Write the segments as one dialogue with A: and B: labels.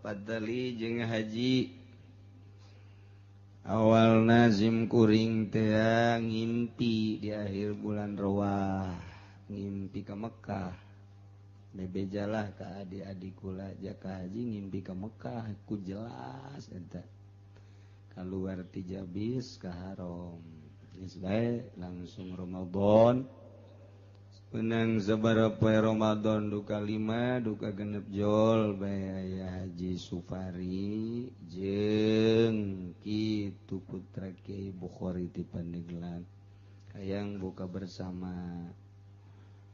A: Patali jeung haji awal nazim kuring teh ngimpi di akhir bulan Rawah ngimpi ke Mekah bebejalah ka adik-adik kula jaka haji ngimpi ke Mekah ku jelas eta keluar ti Jabis ka Haram geus bae langsung Ramadan menang sabaraha Ramadan duka 5 duka genep jol bae aya Haji Sufari jeung kitu putra Kiai Bukhari ti Pandeglang hayang buka bersama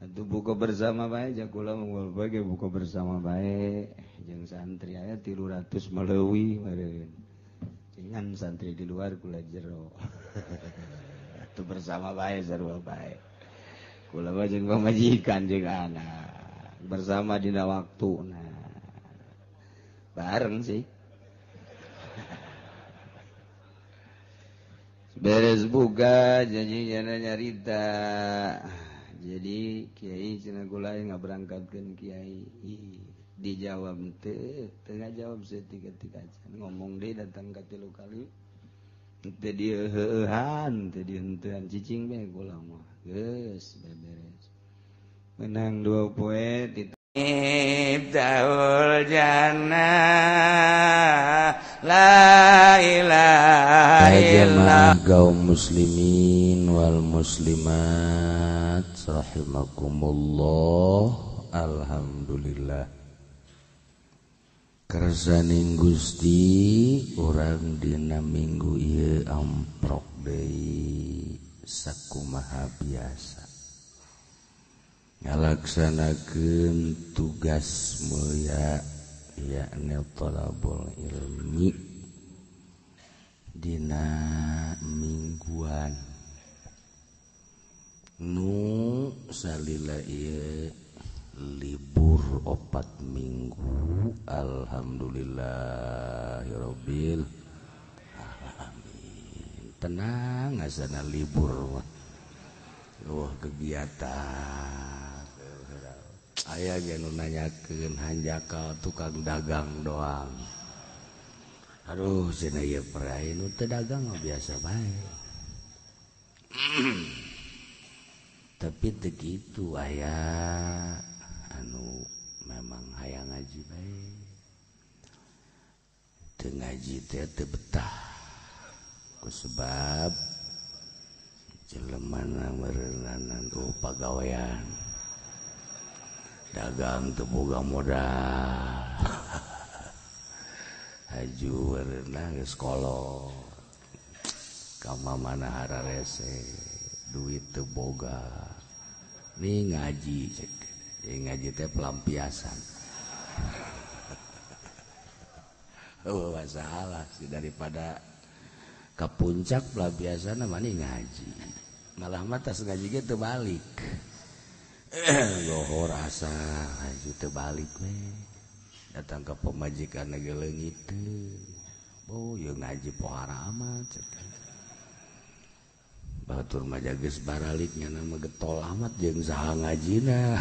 A: atuh buka bersama bae jakula mungol bae buka bersama bae jeung santri aya 300 maleuwih meureun dengan santri di luar kula jero atuh bersama bae sarua bae kula mah jeung pamajikan jeung anak bersama dina waktu nah bareng sih beres buka janji jana nyarita jadi kiai cenah kula ngaberangkatkeun kiai dijawab teu teu ngajawab saeutik-eutik acan ngomong deui datang ka 3 kali teu diheueuhan teu dihenteuan cicing bae kula mah geus beres menang 2 poe
B: Miftahul jannah la ilaha illallah.
C: Kaum muslimin wal muslimat rahimakumullah. Alhamdulillah kersaning Gusti urang dina minggu ieu amprok deui sakumaha biasa ngalaksanakeun tugas mulia yakni thalabul ilmi dina mingguan nu salila ieu libur 4 minggu. Alhamdulillahirabbil alamin. Tenang asana libur mah wah kegiatan aya ge nu nanyakeun hanjakal tukang dagang doang. Aduh cenah ieu perai nu teu dagang mah biasa bae. Tapi teu kitu aya anu memang hayang ngaji bae. Teu ngaji teh teu betah. Ku sebab jelema meureunana ku pagawean. Dagang teu boga modal. Haju meureunna geus kolot. Ka mamana hararese, duit teu boga. Nih ngaji cek. Ngaji teh pelampiasan. Oh, masalah sih daripada ke puncak pelampiasan mah ngaji. Malah mah tas ngaji ge teu balik. Lohor asa ngaji teu balik we. Datang ke pemajikan ge leungit teu. Oh, ieu ngaji pohara amat cek. Batur mah geus baralik nya mah getol amat jeung saha ngajina.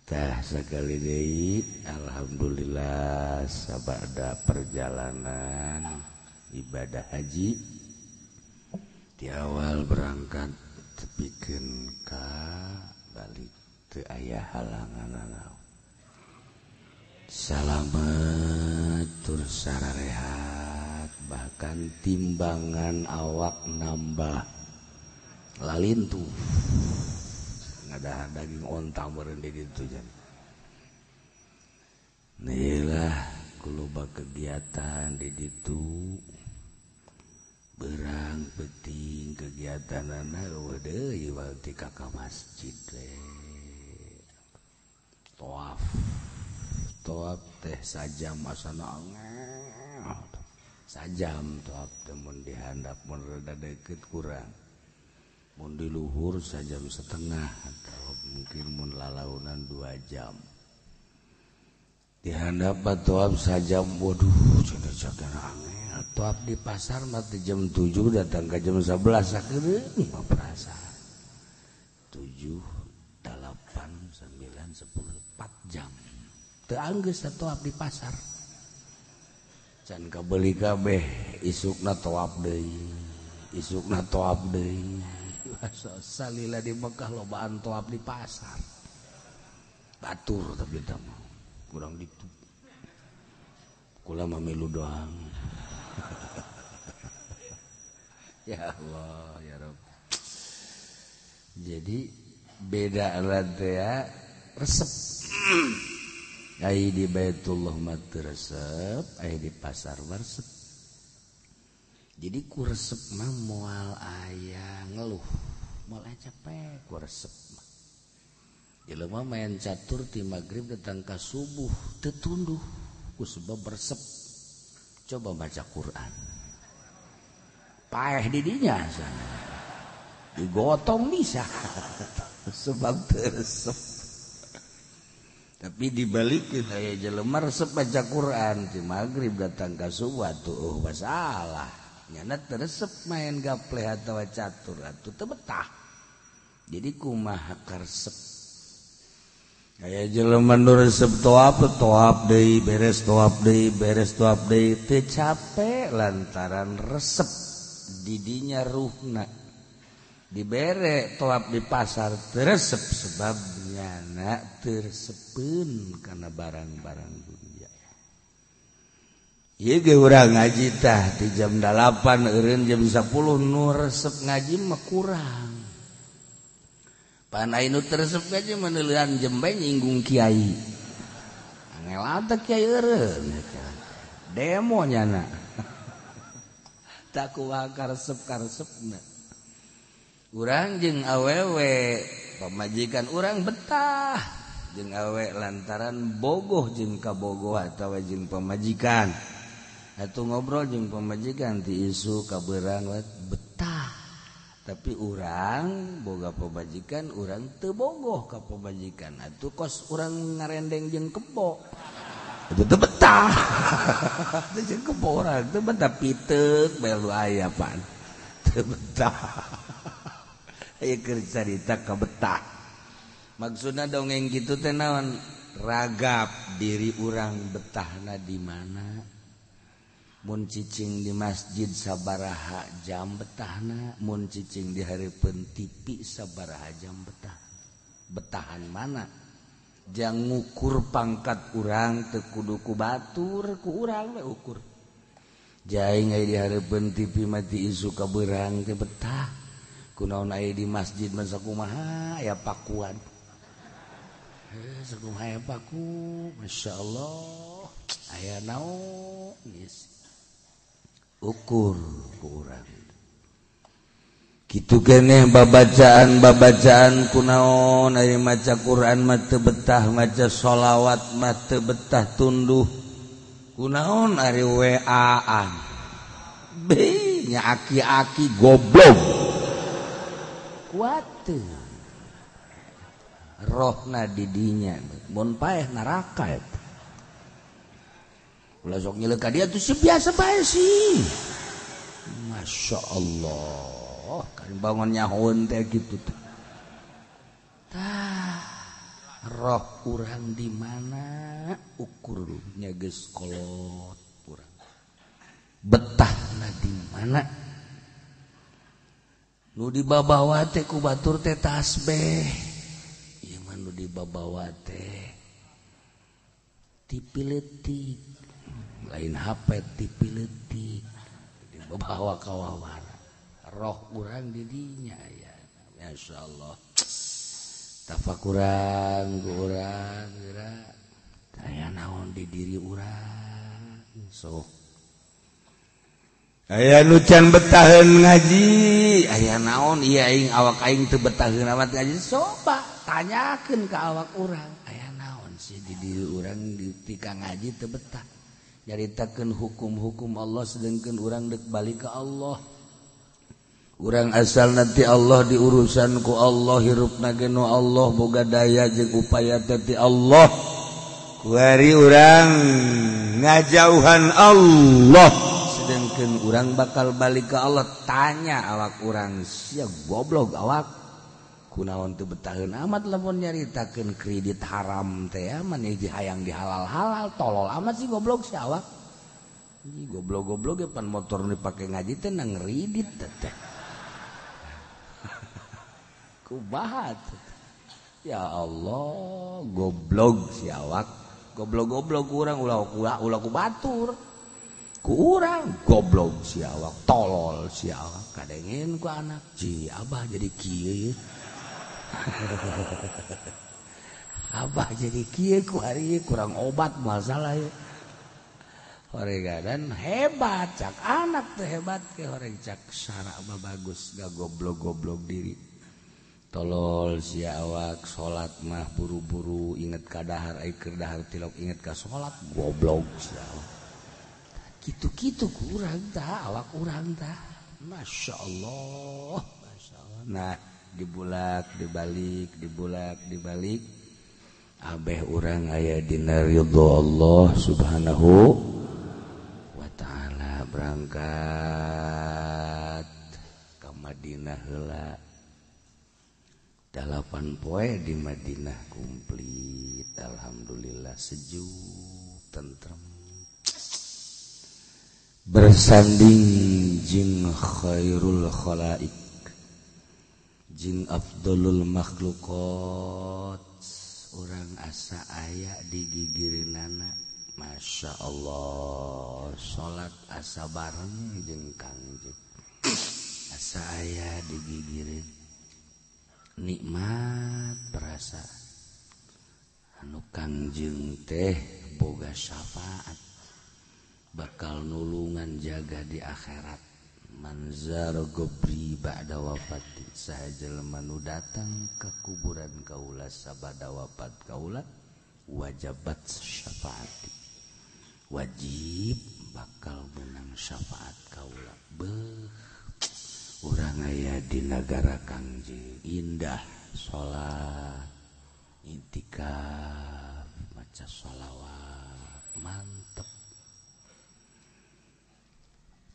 C: Tah sakali deui alhamdulillah sabada perjalanan ibadah haji di awal berangkat tepikeun ka balik teu aya halangan naon. Salamet tur sararehat bahkan timbangan awak nambah lalintuh. Ada daging onta meureun di ditu jan. Nilah kuloba kegiatan di ditu berang penting kegiatanana eueuh deui ti ka masjid we. Tawaf. Tawaf teh sajam asana angel. Sajam tawaf teh mun dihandap mun rada deukeut kurang. Mun di luhur sajam setengah atau mungkin mun lalaunan 2 jam. Dihandap tawaf sajam waduh cenah cagana angel. Tawaf di pasar mah jam 7 datang ke jam 11 sakeureung mah perasa. 7, 8, 9, 10, 4 jam. Teu anggeus tawaf di pasar. Can kabeuli kabeh isukna tawaf deui. Isukna tawaf deui. Salila di Mekah lobaan tawaf di pasar. Batur tapi eta mah kurang ditu. Kula mah milu doang. Ya Allah ya Rabb. Jadi beda teh ya resep. Ai di Baitullah mah teu resep, ai di pasar mah resep. Jadi ku resep mah moal aya ngeluh, moal aya capek ku resep mah. Jelema main catur ti magrib datang ka subuh teu tunduh ku sebab resep. Coba baca Quran. Paeh di dinya sana. Digotong bisa sebab teresep. Tapi dibalikin aya jelema resep baca Quran ti magrib datang ka subuh atuh masalah. Nyana teresep main gapleh atawa catur atuh teu betah. Jadi kumaha karesep. Aya jelema nu resep tawaf, tawaf deui, beres tawaf deui, beres tawaf deui, teu capek lantaran resep didinya ruhna. Dibere tawaf di pasar teresep sebab nyana tersepeun kana barang-barang dunia. Ieu ge urang ngaji tah di jam 8 eureun jam 10 nu resep ngaji mah kurang. Pan anu teresep ngaji mah neuleuan jam bae nyinggung kiai. Angel teh kiai eureun. Demo nyana. Tak kumaha karesep-karesepna. Urang jeung awewe pamajikan urang betah jeung awe lantaran bogoh jeung kabogoh atawa jeung pamajikan. Atuh ngobrol jeung pamajikan ti isu ka beurang betah. Tapi urang boga pamajikan urang teu bogoh ka pamajikan. Atuh kos urang ngarendeng jeung kebo. Atuh teu betah. Teu jeung kebo urang teu betah piteuk bae lu aya pan. Teu betah. Aya keur carita ka betah. Maksudna dongeng kitu teh naon? Ragap diri urang betahna di mana? Mun cicing di masjid sabaraha jam betahna, mun cicing di hareupeun TV sabaraha jam betah. Betahan mana? Jang ngukur pangkat urang teu kudu ku batur, ku urang we ukur. Jaing aya di hareupeun TV mati isu ka beurang teh betah. Kunaon aya di masjid mah sakumaha aya pakuan. Sakumaha aya paku, masyaallah. Aya naon geus. Ukur ku urang. Kitu keneh babacaan-babacaan kunaon aya maca Quran mah teu betah, maca sholawat mah teu betah tunduh. Kunaon ari WA-an. Be nya aki-aki goblok. Kuat rohna didinya mun paeh neraka eta. Ulah sok nyelek ka dia tuh si biasa bae sih. Masya Allah, kan bangun nyahoeun teh kitu teh. Tah, roh urang di mana ukurnya geus kolot urang. Betahna di mana? Nu dibabawa teh ku batur teh tasbih. Ieu mah nu dibabawa teh TV leutik. Lain HP TV leutik. Dibawa ka wawara. Roh urang di dinya ya. Masyaallah. Tafakuran ku urang geura. Aya naon di diri urang. Sok. Aya nu can betaheun ngaji, aya naon ieu aing awak aing teu betaheun amat ngaji, coba tanyakeun ka awak urang. Aya naon sih di diri urang di ngaji teu betah. Nyaritakeun hukum-hukum Allah sedengkeun urang deuk balik ka Allah. Urang asal nanti Allah diurusan ku Allah, hirupna ge nu Allah, boga daya jeung upaya teh ti Allah. Kuari urang ngajauhan Allah. Sedangkan urang bakal balik ke Allah. Tanya awak urang, sia goblok awak. Kunaon teu betaheun amat lamun nyaritakeun kredit haram teh maneh hayang dihalal-halal tolol amat sih goblok si awak. Ih goblok-goblok ge pan motor nu dipake ngaji teh nang kredit teh. Kumaha ya Allah goblok si awak. Goblok-goblok urang ulah ulah ku batur. Ku urang goblok si awak, tolol si awak kadengin ku anak. Ji abah jadi kieu ye. Abah jadi kieu ku hari kurang obat masalah ya. Horegadan hebat cak anak teh hebat ke horeng cak syarak mah bagus gak goblok-goblok diri. Tolol si awak salat mah buru-buru inget ka dahar ai keur dahar tilok inget ka salat goblok si awak. Kitu-kitu kurang tah awak urang tah. Masya Allah, Masya Allah. Nah dibulak dibalik dibulak dibalik abeh urang aya dina ridho Allah Subhanahu wa taala. Berangkat ka Madinah heula 8 poe di Madinah komplit alhamdulillah sejuk tentrem bersanding jeung khairul khalaik jeung afdalul makhluqat urang asa aya di gigireunana Masya Allah salat asa bareng jeung Kangjeng asa aya di gigireun nikmat perasa anu Kangjeng teh boga syafaat bakal nulungan jaga di akhirat. Manzar gobri ba'da wafati saha jelema nu datang ka kuburan kaula sabada wafat kaula wajabat syafaati wajib bakal menang syafaat kaula. Beuh urang aya di nagara Kangjeng indah salat itikaf maca sholawat mantep.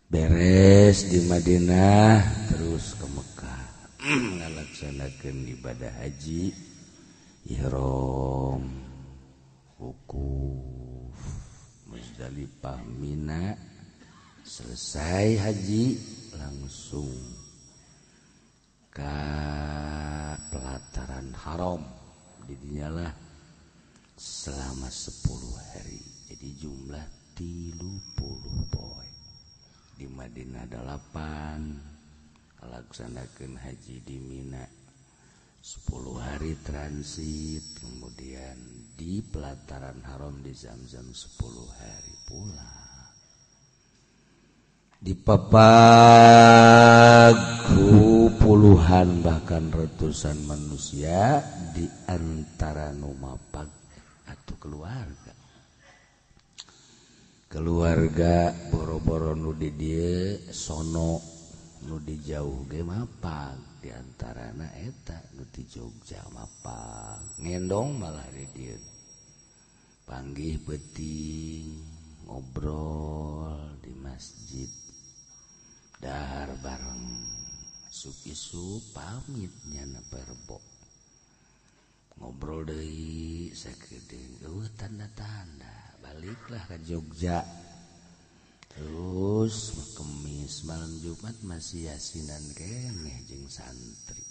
C: Beres di Madinah terus ke Mekah ngalaksanakeun ibadah haji ihram wukuf Muzdalifah Mina. Selesai haji langsung ke pelataran haram didinyalah selama 10 hari jadi jumlah 30 poe. Di Madinah 8 laksanakeun haji di Mina 10 hari transit kemudian di pelataran haram di Zam-Zam 10 hari pula. Dipapagu puluhan bahkan ratusan manusia di antara nu mapag atau keluarga. Keluarga boro-boro nu di dieu sono nu di jauh ge mapag di antarana eta nu di Jogja mapag ngendong malah di dieu panggih peuting ngobrol di masjid dahar bareng isuk-isuk pamit nyana perbo ngobrol deui sakedeung eueuh tanda-tanda baliklah ke Jogja. Terus Kemis malam Jumat masih yasinan keneh jeung santri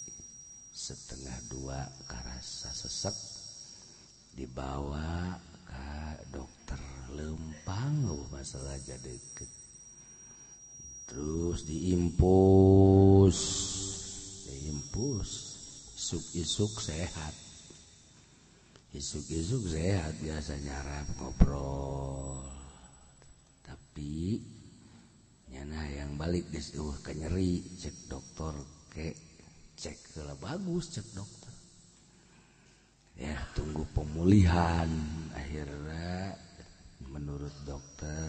C: 1:30 karasa sesek dibawa ka dokter lempang masalah deket terus diimpus isuk-isuk sehat isuk-isuk sehat biasa nyarap ngobrol tapi nyana yang balik geus eueuh kanyeri cek dokter ke cek heula bagus cek dokter ya tunggu pemulihan akhirnya menurut dokter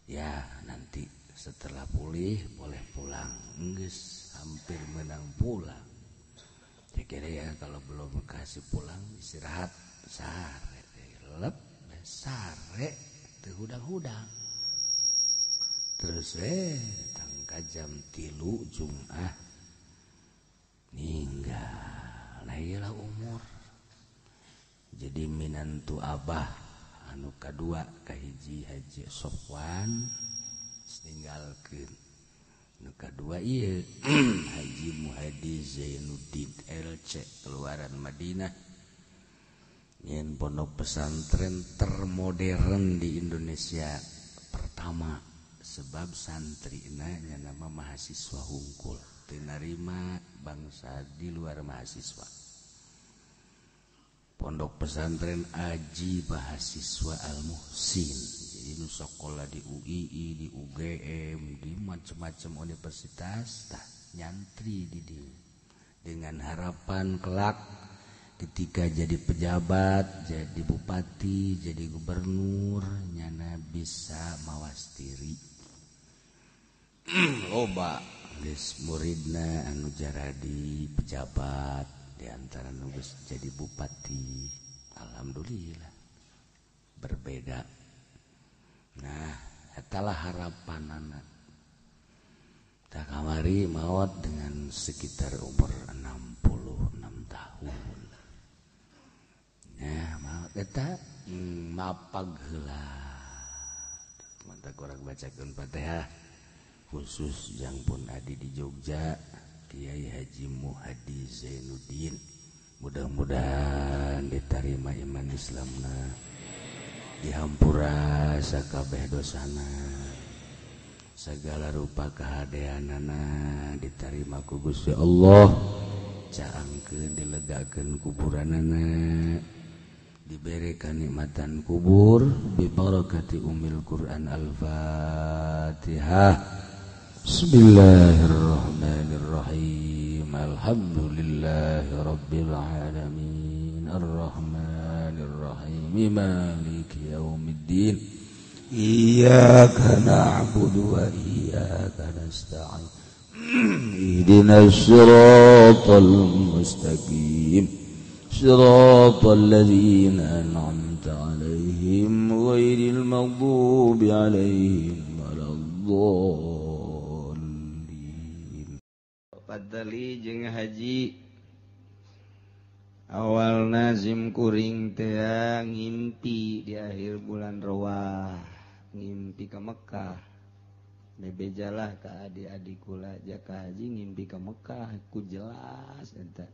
C: ya nanti setelah pulih boleh pulang geus hampir menang pulang. Saya kira ya kalau belum kasih pulang istirahat sare lep sare teu hudang-hudang terus tangka jam 3 Jumat Ninggal. Nah iyalah umur. Jadi minantu abah anu kadua kahiji Haji Sofwan ninggalkeun. Nu kadua ieu Haji Muhadi Zainuddin LC keluaran Madinah. Nyen pondok pesantren termodern di Indonesia pertama sebab santrina nya nama mahasiswa hungkul teu narima bangsa di luar mahasiswa. Pondok pesantren Aji Mahasiswa Al-Muhsin. Jadi nu sekolah di UII, di UGM, di macam-macam universitas tah nyantri di dieu dengan harapan kelak ketika jadi pejabat, jadi bupati, jadi gubernur, nyana bisa mawas diri. Loba geus muridna anu jaradi pejabat, di antara nu geus jadi bupati. Alhamdulillah berbeda. Nah, etalah harapanana. Tah kamari maot dengan sekitar umur 66 tahun. Nah, maot eta mapag heula. Mantap kurang bacakeun Fatihah khusus yang pun adi di Jogja Kiai Haji Muhadi Zainuddin. Mudah-mudahan diterima iman Islamna, dihampura sakabeh dosana, segala rupa kahadeanana diterima ku Gusti Allah, caangkeun dilegakeun kuburanana, diberi kenikmatan kubur bi barakati umil Quran. Al-Fatihah. Bismillahirrahmanirrahim. Alhamdulillahirabbil alamin. Arrahmanirrahim. Maliki yaumiddin.
A: Iyyaka na'budu wa iyyaka nasta'in. Ihdinas siratal mustaqim. Siratal ladzina an'amta 'alaihim ghairil maghdubi 'alaihim waladdallin. Padali jeung haji awal nazim kuring teh ngimpi di akhir bulan Rawah, ngimpi ke Mekah. Bebejalah ka adik-adik kula jaka haji ngimpi ke Mekah ku jelas eta.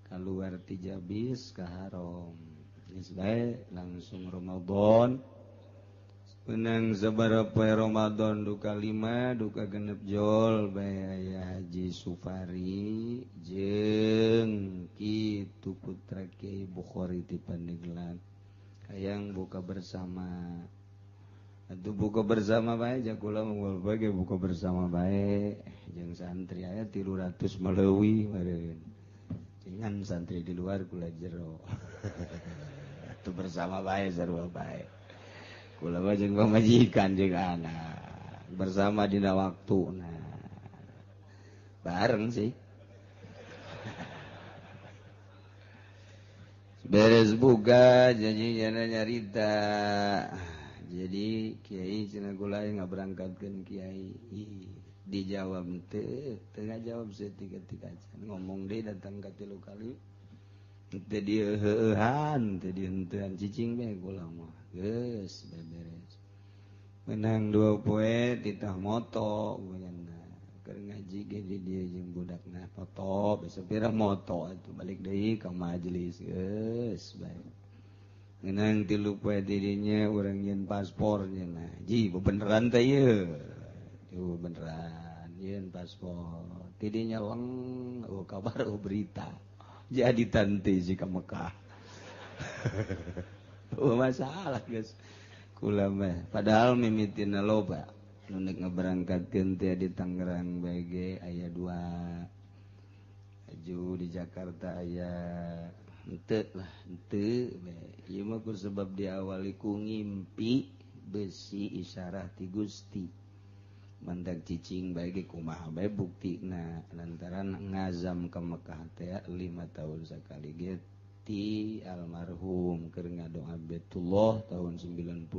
A: Keluar ti Jabis ka Haram. Geus bae langsung Ramadan. Menang sabaraha Ramadan duka 5 duka genep jol bae aya Haji Sufari jeung kitu putra Kiai Bukhari ti Pandeglang hayang buka bersama. Atuh buka bersama bae jakula mungul bae buka bersama bae jeung santri aya 300 maleuwih meureun. Dengan santri di luar kula jero. Atuh bersama bae sarua bae. Kula mah jeung pamajikan jeung anak bersama dina waktu. Nah, bareng sih. Beres buka jadi jana nyarita. Jadi kiai cenah kula ngaberangkatkeun kiai. Dijawab teu, teu ngajawab saeutik-eutik acan. Ngomong deui datang ka 3 kali. Teu diheueuhan, teu dihenteuan cicing bae kula mah. Geus beres. Menang 2 poe titah moto geunyana. Keur ngaji ge di dieu jeung budakna foto, besok pira moto atuh balik deui ka majelis geus bae. Menang 3 poe dirinya urang nyeun paspor nya. Ji beneran teh ieu. Tuh beneran nyeun paspor. Tidinya leng oh kabar oh berita. Jadi tante si ka Mekah. Oh masalah guys. Kula mah padahal mimitina loba. Nu nek ngaberangkatkeun teh di Tangerang bae ge aya 2. Aju di Jakarta aya henteu lah, henteu bae. Ieu mah ku sebab diawali ku ngimpi besi isyarah ti Gusti. Mandak cicing bae ge kumaha bae buktina lantaran ngazam ka Mekah teh 5 tahun sakali ge ti almarhum keur ngadoa Baitullah tahun 90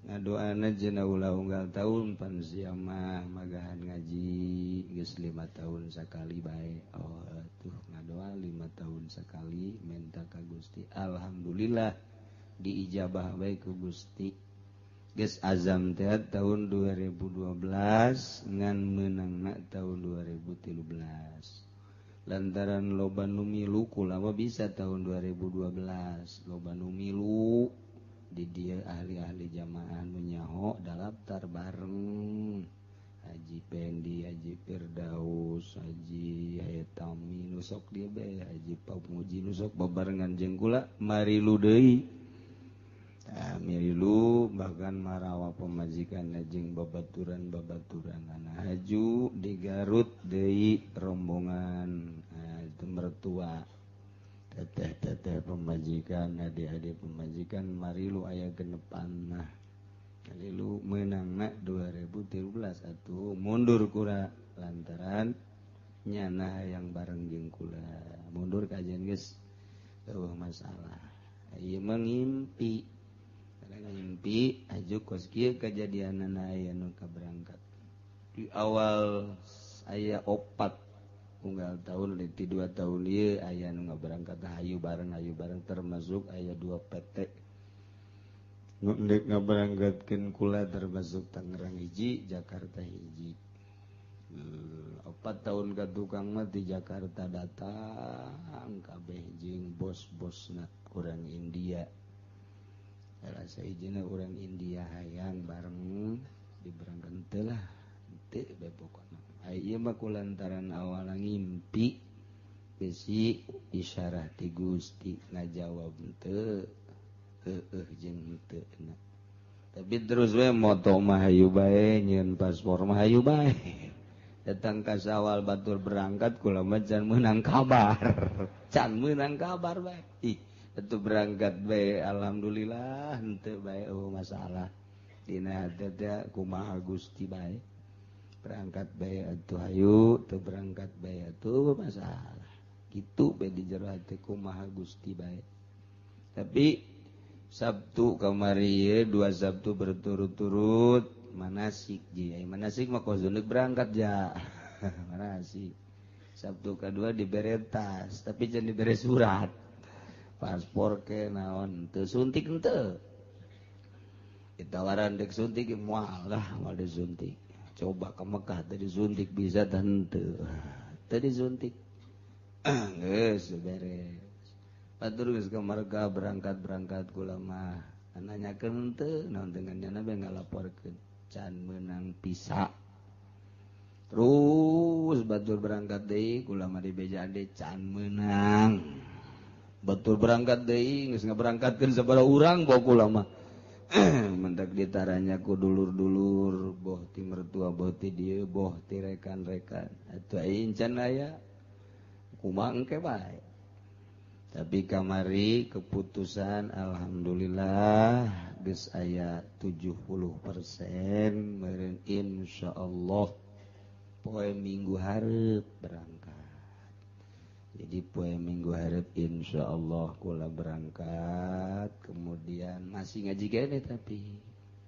A: Ngadoana cenah ulah unggal tahun pan sia mah magahan ngaji geus 5 tahun sakali bae. Oh tuh ngadoa 5 tahun sekali minta ka Gusti. Alhamdulillah diijabah bae ku Gusti. Geus azam teh tahun 2012 ngan meunangna tahun 2013. Lantaran loba nu milu kula mah bisa tahun 2012 loba nu milu di dia ahli-ahli jamaah nu nyaho daftar bareng Haji Pendi, Haji Firdaus, Haji Hayatami nu sok dia bae, Haji Pamuji nu sok babarengan jeung kula marilu deui. Tah milu bahkan marawa pamajikan jeung babaturan-babaturan anak haju di Garut deui rombongan itu mertua teteh-teteh pemajikan, adik-adik pemajikan marilu aya genepan mah. Marilu meunangna 2013 atuh mundur kula lantaran nyana hayang bareng jeung kula. Mundur kajian geus eueuh masalah. Ieu mah ngimpi. Karena ngimpi aju kos kieu kajadianana aya nu kaberangkat. Di awal aya 4 unggal tahun di 2 tahun ieu aya nu ngaberangkat hayu bareng termasuk aya 2 PT nu ndek ngaberangkatkeun kula termasuk Tangerang hiji Jakarta hiji. 4 tahun ka tukang mah di Jakarta datang kabeh jeung bos-bosna urang India. Rasa hijina urang India hayang bareng diberangkat teu lah teu bae pokona. Ieu mah kulantaran awal ngimpi besi isyarah ti Gusti ngajawab teu heueuh jeung henteu. Tapi terus we moto mah hayu bae nyieun paspor mah hayu bae. Datang ka sawal batur berangkat kula mah can meunang kabar. Can meunang kabar bae. Ih, atuh berangkat bae alhamdulillah henteu bae eueuh masalah. Dina hate teh kumaha Gusti bae. Berangkat bae atuh hayu teu berangkat bae atuh masalah kitu bae di jero hate kumaha Gusti bae. Tapi Sabtu kamari ye 2 Sabtu berturut-turut manasik ji. Ai manasik mah kos berangkat ja. Manasik Sabtu kedua dibere tas tapi jangan dibere surat paspor ke naon teu suntik henteu. Ditawaran dek suntik moal lah moal disuntik. Coba ke Mekah tadi suntik bisa tante tadi suntik geus beres batur geus ke Mekah berangkat kula mah nanyakeun teu naon dengan nyana bae ngalaporkeun can meunang pisa terus batur berangkat deui kula mah dibejaan deui can meunang batur berangkat deui geus ngaberangkatkeun sabaraha urang bawa kula mah mentak ditaranya ku dulur-dulur boh ti mertua boh ti dieu boh ti rekan-rekan atuh aing can aya kumaha engke bae. Tapi kamari keputusan alhamdulillah geus aya 70% meureun insyaallah poe Minggu hareup berangkat. Jadi poe Minggu hareup insyaallah kula berangkat, kemudian masih ngaji kene tapi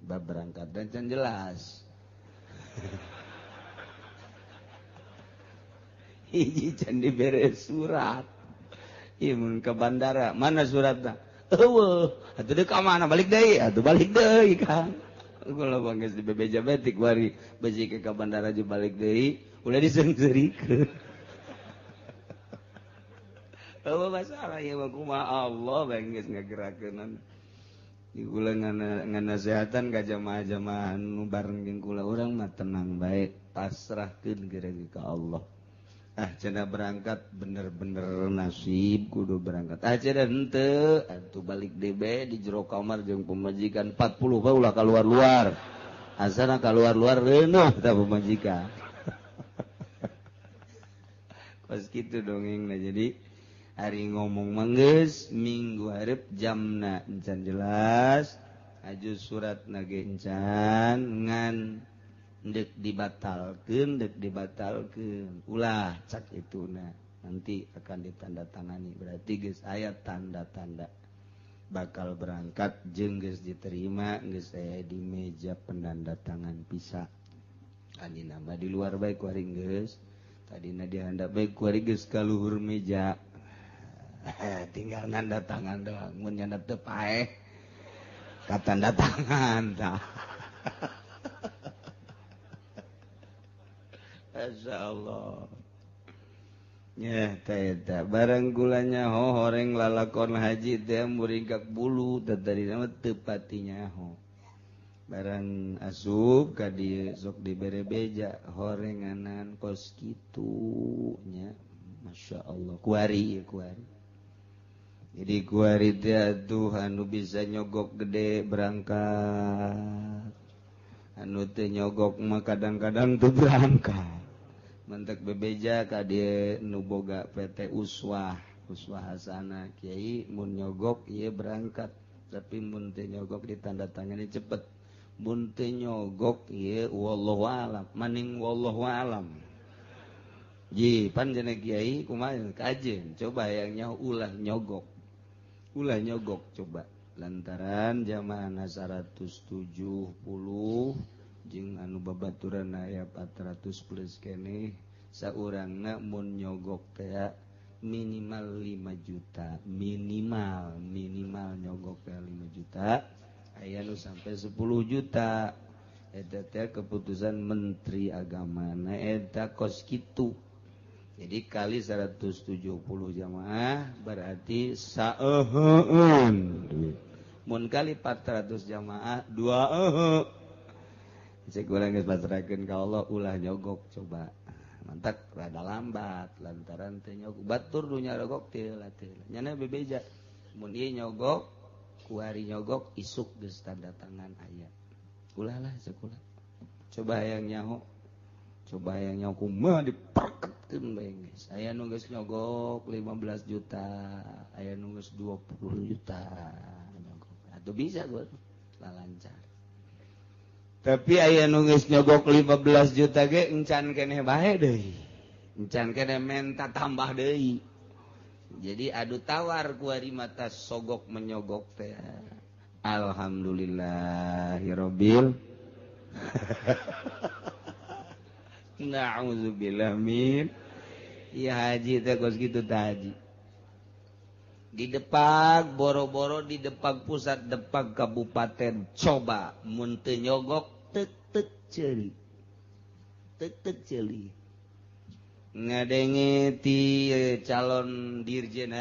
A: bab berangkat dan can jelas. Hiji can dibere surat. Ieu mun ke bandara, mana suratna? Eueuh, atuh deuk ka mana balik deui? Atuh balik deui Kang. Kula bangges di bebeja betik bari beusi ke bandara jeung balik deui, ulah diseungseurikeun. Eueuh masalah ieu mah kumaha Allah bae geus ngagerakeunana. Di kula nganasehatan ka jamaah-jamaah nu bareng jeung kula urang mah tenang bae, pasrahkeun geura ka Allah. Ah cenah berangkat bener-bener nasib kudu berangkat. Ah cenah henteu atuh balik deui bae di jero kamar jeung pamajikan 40 bae ulah kaluar-luar. Asana kaluar-luar reunuh tah pamajikan. Kos kitu dongengna jadi hari ngomong manggeus minggu hareup jamna encan jelas aju surat nage encan ngan dek dibatalkeun ulah cak ituna nanti akan ditandatangani berarti geus aya tanda-tanda. Bakal berangkat jeung geus diterima geus aya di meja penandatangan visa. Tadina mah di luar bae kuari geus. Tadina dihandap bae kuari geus ka luhur meja. Tinggal nanda tangan doang, mun nyanda teu paeh ka tanda tangan tah. Masyaallah. Ya eta barang gulanya ho horeng lalakon haji teh muringkak bulu teh tadina mah teu pati nyaho. Barang asup ka dieu sok dibere beja horenganan kos kitu nya. Masyaallah kuari ieu kuari. Jadi kuari teh atuh anu bisa nyogok gede berangkat. Anu teu nyogok mah kadang-kadang teu berangkat. Mentek bebeja ka dieu nu boga PT Uswah, Uswah Hasanah kiai mun nyogok ieu berangkat, tapi mun teu nyogok ditandatangani cepet. Mun teu nyogok ieu wallahu alam, maning wallahu alam. Ji pan cenah kiai kumaha kajeun coba yang nyaho ulah nyogok. Ulah nyogok coba lantaran jamaahna 170 jeung anu babaturan aya 400 plus keneh saurangna mun nyogok teh minimal 5 juta minimal nyogok teh 5 juta aya nu sampai 10 juta eta teh keputusan menteri agama na eta kos kitu. Jadi kali 170 jamaah berarti saeuheun duit. Mun kali 400 jamaah 2 euheu. Cek urang geus pasrahkeun ka Allah ulah nyogok coba. Mantak rada lambat lantaran teu nyogok batur nu nyarogok teu lah teu. Nyana bebeja. Mun ieu nyogok kuari nyogok isuk geus tanda tangan aya. Ulah lah sakulah. Coba hayang nyaho. Coba hayang nyaho kumaha diperketkeun bae geus. Aya nu geus nyogok 15 juta, aya nu geus 20 juta nyogok. Atuh bisa gua lancar. Tapi aya nu geus nyogok 15 juta ge encan keneh bae deui. Encan keneh menta tambah deui. Jadi adu tawar kuari mata sogok menyogok teh. Alhamdulillahirabbil. Na'udzubillah min. Ya haji teh kos kitu teh haji. Di Depak boro-boro di Depak pusat Depak kabupaten coba mun teu nyogok tek ceuli tek ceuli ngadenge ti calon dirjen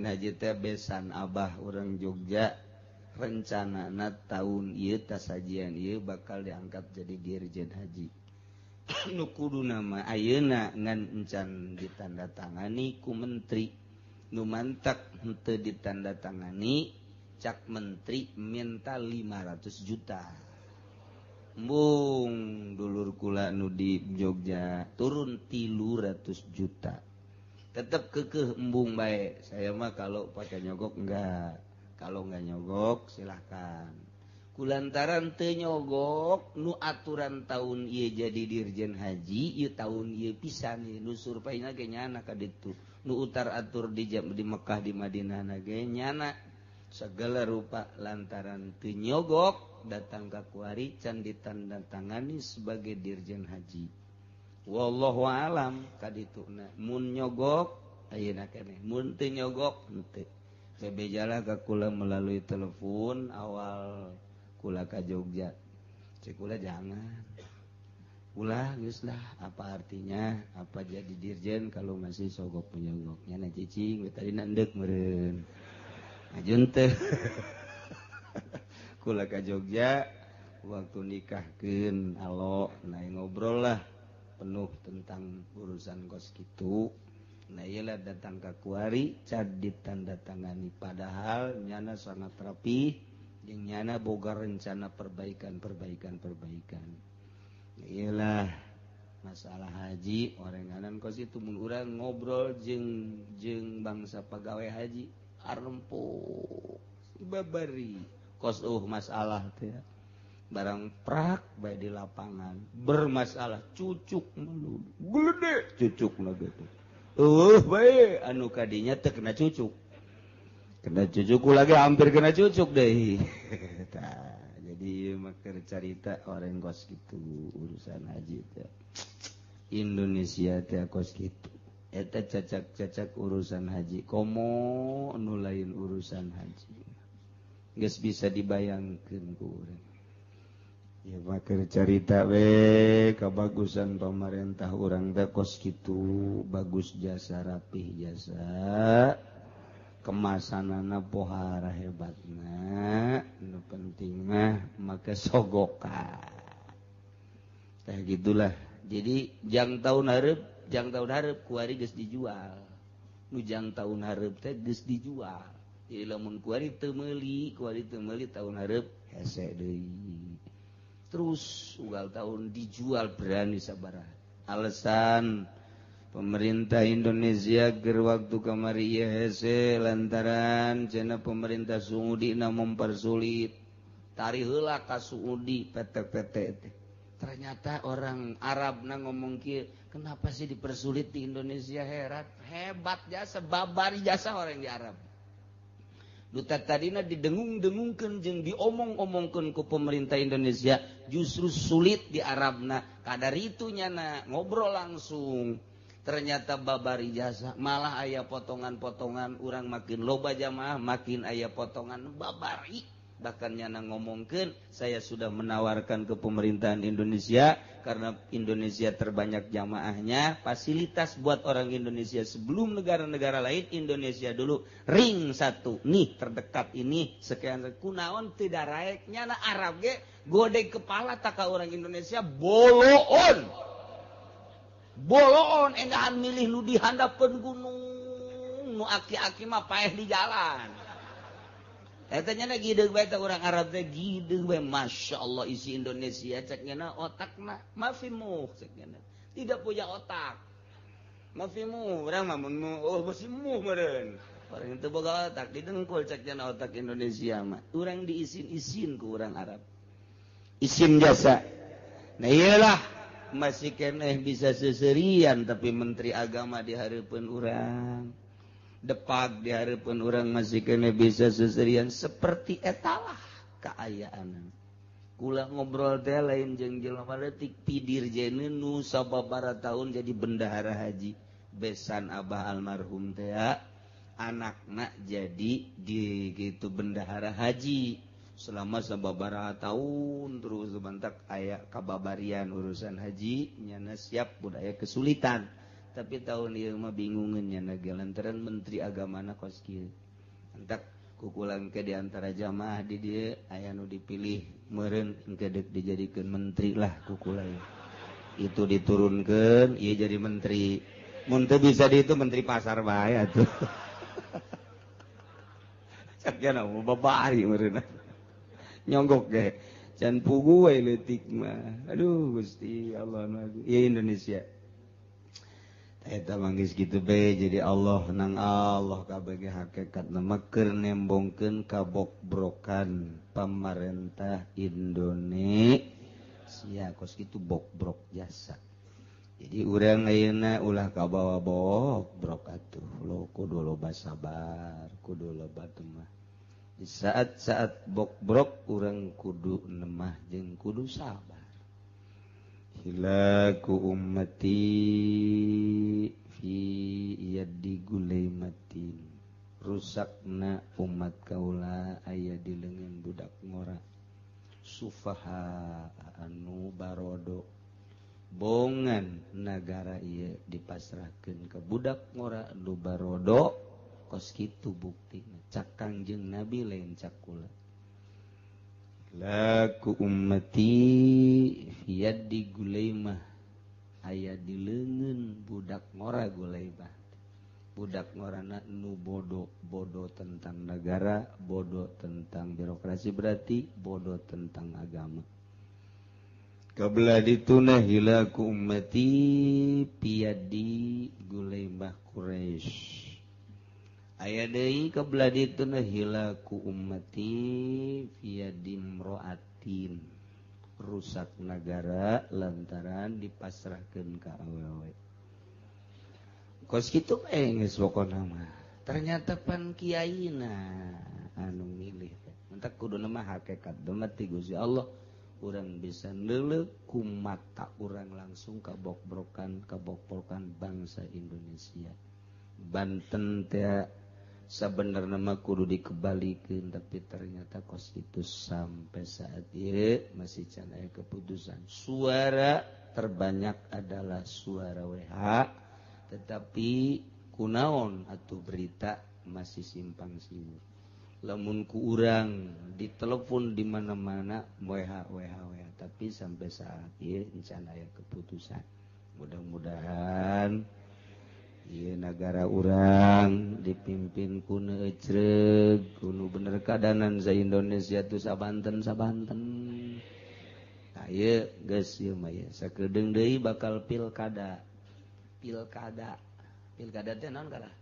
A: haji teh besan abah urang Jogja rencanana tahun ieu tasajian ieu bakal diangkat jadi dirjen haji nu kuduna mah ayeuna ngan encan ditandatangani ku menteri nu mantak henteu ditandatangani cak menteri minta 500 juta. Embung dulur kula nu di Jogja turun 300 juta. Tetep kekeh embung bae. Saya mah kalau pakai nyogok enggak. Kalau enggak nyogok silahkan. Kulantaran teu nyogok nu aturan tahun ieu jadi dirjen haji ieu tahun ieu pisan nu surpaina ge nyana ka ditu. Nu utar atur di Mekah di Madinah na ge nyana segala rupa lantaran teu nyogok datang ka kuari can ditandatangani sebagai dirjen haji. Wallahu alam kadituna mun nyogok ayeuna keneh mun teu nyogok henteu. Bebejalah ka kula melalui telepon awal kula ka Jogja. Cek kula jangan. Ulah geus lah apa artinya apa jadi dirjen kalau masih sogok menyogoknya na cicing we tadi endek meureun. Ajun teh. Kula ka Jogja waktu nikahkeun alo nah ngobrol lah penuh tentang urusan kos kitu. Nah iyalah datang ka kuari can ditandatangani padahal nyana sangat rapi jeung nyana boga rencana perbaikan. Iyalah masalah haji orenganan kos itu mun urang ngobrol jeung bangsa pegawai haji arempuk babari kos masalah teh barang prak bae di lapangan bermasalah cucuk melulu gede cucuk na gitu bae anu kadinya teu kena cucuk. Kena cucuk lagi, hampir kena cucuk deh. Tah, jadi maker carita orang kos gitu urusan haji teh. Indonesia teh kos gitu. Eta cacak-cacak urusan haji komo nu lain urusan haji. Geus bisa dibayangkeun ku urang. Ya maker carita we kabagusan pemerintah urang teh kos kitu, bagus jasa, rapih jasa, kemasanana pohara hebatna, nu penting mah make sogokan. Tah gitulah. Jadi jang tahun hareup kuari geus dijual. Nu jang tahun hareup teh geus dijual. Jadi lamun kuari teu meuli, kuari teu meuli tahun hareup hese deui. Terus ugal tahun dijual berani sabaraha. Alasan pemerintah Indonesia ger waktu kamari ieu hese lantaran cenah pemerintah Saudi na mempersulit. Tari heula ka Saudi PT-PT teh. Ternyata orang Arab na ngomong kieu, kenapa sih dipersulit di Indonesia, herat. Hebat jasa, babari jasa orang di Arab. Duta tadina didengung-dengungkeun jeung diomong-omongkeun ku pemerintah Indonesia justru sulit di Arabna. Kadar itu nyana ngobrol langsung. Ternyata babari jasa, malah aya potongan-potongan, urang makin loba jamaah makin aya potongan babari. Bahkan nyana ngomongkeun, saya sudah menawarkan ke pemerintahan Indonesia karena Indonesia terbanyak jamaahnya, fasilitas buat orang Indonesia sebelum negara-negara lain, Indonesia dulu ring satu nih terdekat ini sekian kunaon tidak raek nyana Arab ge godeg kepala tak ka orang Indonesia boloon boloon enggahan milih nu di handapeun gunung nu aki-aki mah paeh di jalan. Eta nya gideung bae teh urang Arab teh gideung bae, Masya Allah isi Indonesia cek nya otakna mafimu cek nya tidak punya otak mafimu urang mah mun oh basimu meureun orang teu boga otak didengkul cek nya otak Indonesia mah urang diisin-isin ku urang Arab isin jasa. Nah iyalah masih keneh bisa seserian tapi menteri agama di hareupeun urang depak di hareupeun urang masih kena bisa seserian seperti etalah kaayaan. Kula ngobrol teh lain jeung jelema leutik pidir jene nu sababaraha tahun jadi bendahara haji besan abah almarhum teh anakna jadi di gitu bendahara haji selama sababaraha tahun terus bantak aya kababarian urusan haji nyana siap budaya kesulitan. Tapi tahun ieu mah bingungeun nya lantaran menteri agamana kos kieu. Entak kukulang ke di antara jamaah di dieu aya nu dipilih meureun engke deuk dijadikeun menteri lah kukula. Itu diturunkeun ieu jadi menteri. Mun teu bisa di itu menteri pasar bae atuh. Cak nya babari meureun. Nyonggok ge. Can pugu we leutik mah. Aduh Gusti Allah ieu Indonesia. Eta manggis gitu be jadi Allah nang Allah kabeh hakikatna mah keur nembongkeun kabokbrokan pamarentah Indonesia kos kitu bokbrok jasa. Jadi urang ayeuna ulah kabawa bokbrok atuh lo kudu loba sabar kudu loba temah. Di saat-saat bokbrok urang kudu nemah jeung kudu sabar. Hilaku ummati fi yadi gulaimatin, rusakna umat kaula aya di leungeun budak ngora sufaha anu barodo bongan nagara ieu dipasrahkeun ka budak ngora nu barodo kos kitu buktina cak Kangjeng Nabi lain cak kula. Laku ummati fiyadi gulaimah aya di leungeun budak ngora gulaimah. Budak ngorana nu bodoh, bodoh tentang negara, bodoh tentang birokrasi berarti bodoh tentang agama. Kabla dituna hilaku ummati fiyadi gulaimah Quraisy. Aya deui kabla dituna hilaku ummati fiyadi imro'atin, rusak nagara lantaran dipasrahkeun ka awewe. Kos kitu geus pokona mah. Ternyata pan kiaina anu milih. Mentak kudu mah hakikat demet ti Gusti Allah. Urang bisa neuleuh ku mata urang langsung kabokbrokan bangsa Indonesia. Banten teh sabenerna mah kudu dikebalikeun, tapi ternyata kos itu sampai saat ieu masih can aya keputusan. Suara terbanyak adalah suara WH, tetapi kunaon atau berita masih simpang siur. Lamun ku urang ditelepon di mana-mana WH WH WH, tapi sampai saat ini can aya keputusan. Mudah-mudahan ieu nagara urang dipimpin ku nu ecreug, ku nu bener kadanan sa Indonesia tu sabanten-sabanten. Tah ieu geus ieu mah ieu sakedeung deui bakal pilkada. Pilkada. Pilkada teh naon kalah?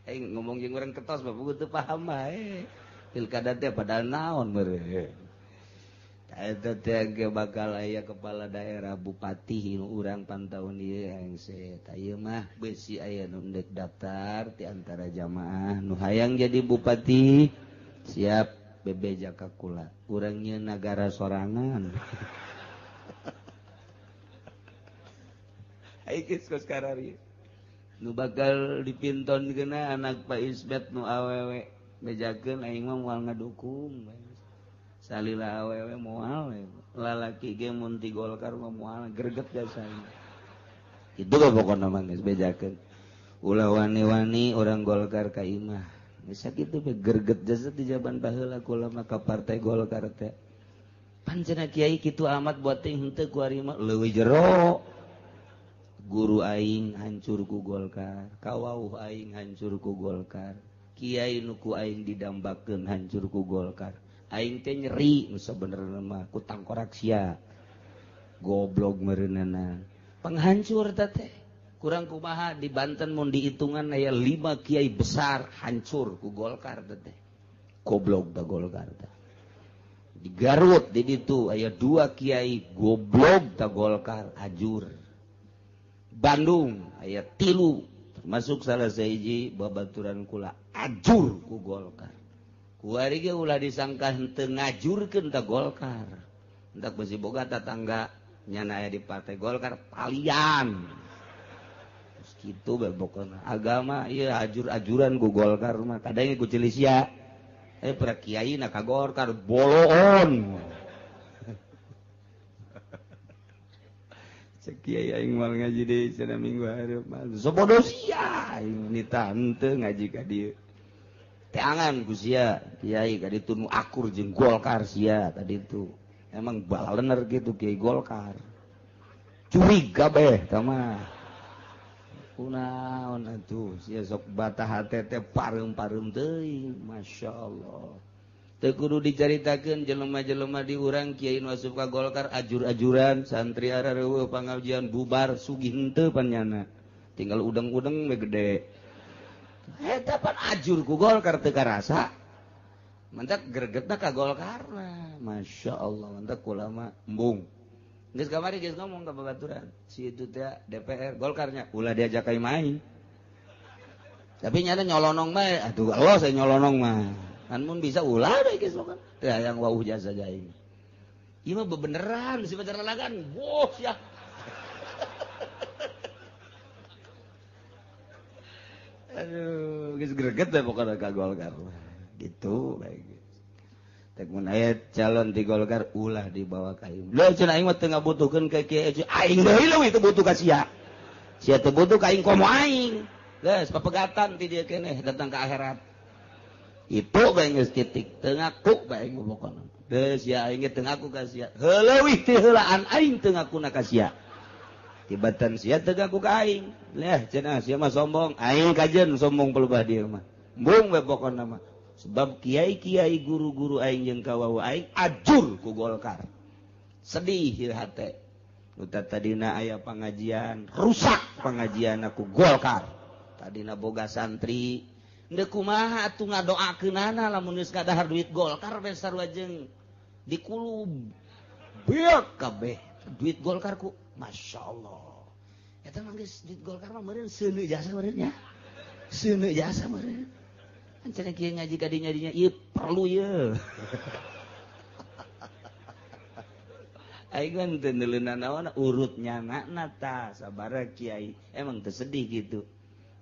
A: Aing ngomong jeung urang ketos bapak teu paham bae. Pilkada teh padahal naon meureun. Eta teh ge bakal aya kepala daerah bupati nu urang pantaun ieu hengse. Tah ieu mah beusi aya nu endek daftar ti antara jamaah nu hayang jadi bupati siap bebeja ka kula. Urang nyeun nagara sorangan. Geus kos karari. Nu bakal dipinton kena anak Pak Isbet nu awewe bejakeun aing mah moal ngadukung. Salila awewe moal, lalaki ge mun ti Golkar mah moal greget jasana. Kitu ge pokona mah geus bejakeun. Ulah wani-wani urang Golkar ka imah. Geus sakitu we greget jasa di jaman baheula kula mah ka partai Golkar teh. Pan cenah kiai kitu amat buat teh henteu ku ari mah leuwih jero. Guru aing hancur ku Golkar, kawauh aing hancur ku Golkar, kiai nu ku aing didambakeun hancur ku Golkar. Aing teh nyeri nu sabenerna mah ku tangkorak sia. Goblok meureunana. Penghancur teh teh. Kurang kumaha di Banten mun dihitungan aya 5 kiai besar hancur ku Golkar teh teh. Goblok da Golkar teh. Di Garut di ditu aya 2 kiai goblok da Golkar ajur. Bandung aya 3 termasuk salah sahiji babaturan kula ajur ku Golkar. Kuari ge ulah disangka henteu ngajurkeun ta Golkar. Entak besi boga tatangga nyana aya di partai Golkar palian. Terus kitu bae pokona agama ieu ajur-ajuran ku Golkar mah kadang ku Cilisia. Para kiai na ka Golkar boloon. Kiai aing moal ngaji deui cenah minggu hareup mah. Sobodo sia aing ni tante ngaji ka dieu. Teangan ku sia, kiai ka ditu nu akur jeung Golkar sia tadi tu. Emang balener gitu kiai Golkar. Curiga beh tah mah. Kunaon atuh sia sok batah hate teh pareum-pareum teuing, masyaallah. Teu kudu dicaritakeun jelema-jelema di urang kiai nu asup ka Golkar ajur-ajuran santri arareueuh pangajian bubar sugih henteu panyana tinggal udeng-udeng we gede eta pan ajur ku Golkar teu karasa mantak gregetna ka Golkarna masyaallah mantak kula mah embung geus kamari geus ngomong ka babaturan si itu teh DPR Golkarnya ulah diajak ka main tapi nyana nyolonong bae atuh Allah saya nyolonong mah kan mun bisa ulah deh geus kan teu hayang wauh jasa aing ieu mah bebeneran si pacar lalagan boh sia aduh geus greget we pokona ka Golkar gitu bae geus teh mun aya calon di Golkar ulah dibawa ka aing leuh cenah aing mah teu ngabutuhkeun ka kiai aing deui leuwih teu butuh ka sia sia teu butuh ka aing komo aing geus papegatan ti dieu keneh datang ka akhirat itu bae geus titik teu ngaku bae pokona geus sia aing ge teu ngaku ka sia heuleuwih teu heulaan aing teu ngakuna ka sia tibatan sia teu ngaku ka aing leh cenah sia mah sombong aing kajeun sombong pelubah dieu mah embung we pokona mah sebab kiai-kiai guru-guru aing jeung kawawu aing ajur ku Golkar sedih ieu hate nu tadina aya pangajian rusak pangajian ku Golkar tadina boga santri Ndeu kumaha atuh ngadoakeunana lamun geus kadahar duit Golkar we sarua jeung dikulub beak kabeh duit Golkar ku masyaallah eta mah geus duit Golkar mah meureun seuneu jasa meureun nya. Seuneu jasa meureun. Cenah kieu ngaji ka dinya dinya ieu perlu ieu. Aing kan teu neuleunan naon urut nyanana tah sabaraha kiai emang teu sedih gitu.